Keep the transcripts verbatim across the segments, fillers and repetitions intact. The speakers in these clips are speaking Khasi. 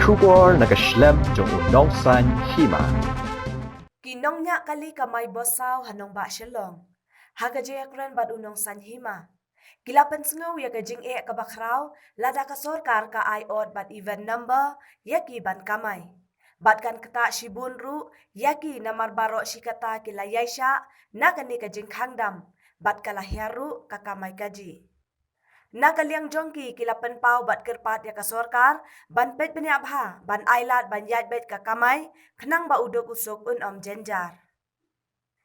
Khubor na ka shlem jong u Nongsaiñ Hima. Ki nongñiah kali kamai Bossaw ha nongbah Shillong ha ka jingïakren bad u Nongsaiñ Hima, ki la pynsngew ïa ka jingeh kaba khraw lada ka sorkar ka ai ot bad even number ïa ki ban kamai. Bad kan ktah shibun ruh ïa ki namar baroh shi katta ki la ïaishah na kane ka jingkhang dam bad ka la hiar ruh ka kamai kajih. Na ka liang jong ki, ki la pynpaw bad kyrpad ïa ka sorkar ban peit bniah bha ban ailad ban ïaid beit ka kamai khnang ba u duk u suk un ym jynjar.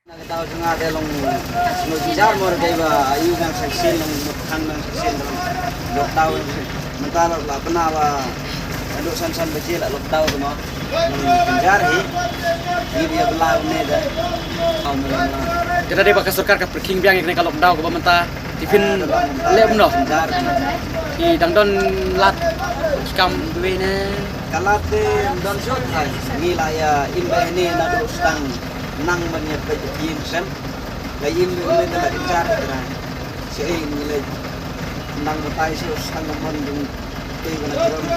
Na ka daw jong nga te long sngewjynjar mo, dei ba ayu nang sa shisien long, mut khang nang sa shisien long lockdown. Mynta la, la bna ba haduh san san baje la lockdown mo. Nang jynjar hi. Ngi bia bla ne da. Kata dei ba ka sorkar ka pyrkhing biang ïa kane ka lockdown kaba mynta. Te phin leh kumno? Ki dang don lad ki kam kiwei ne? Ka lad te ym don shuh trai. Ngi la ïa im bha ne naduh sdang nang ban ïa peit ïing sem. La im bha ne te la jynjar trai. Sha ei ngi la nang batai shuh sdang ban jong te ka la jrong.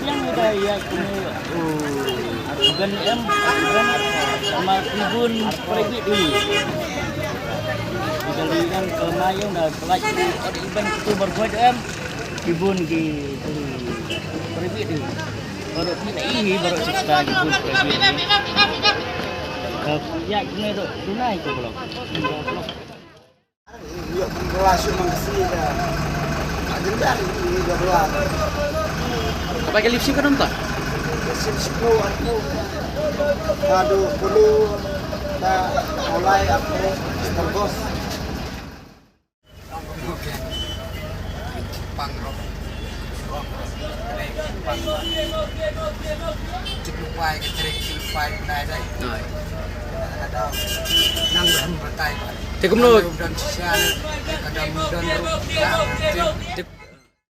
Biang ida ïa kine, oh, arphew em, arphew em, ma ki bun private hi. Ida ïa ka ma ïong da kelaj hi, ot iban kitu baroh em. Ki bun ki private hi. Baroh ki na hi, baroh sista ki bun private hi. Ka ïa kine tu, tunai tu belum. Ïoh pynkylla shuh mang ka sngi ka. Ka jynjar ïoh pynkylla. Ka bai ka lipstick ka dam ta? Ka lipstick shiphew arphew. Ka dei pulu, ka Mawlai, arphew, Star Boss. Pang rok. Te kumno? Te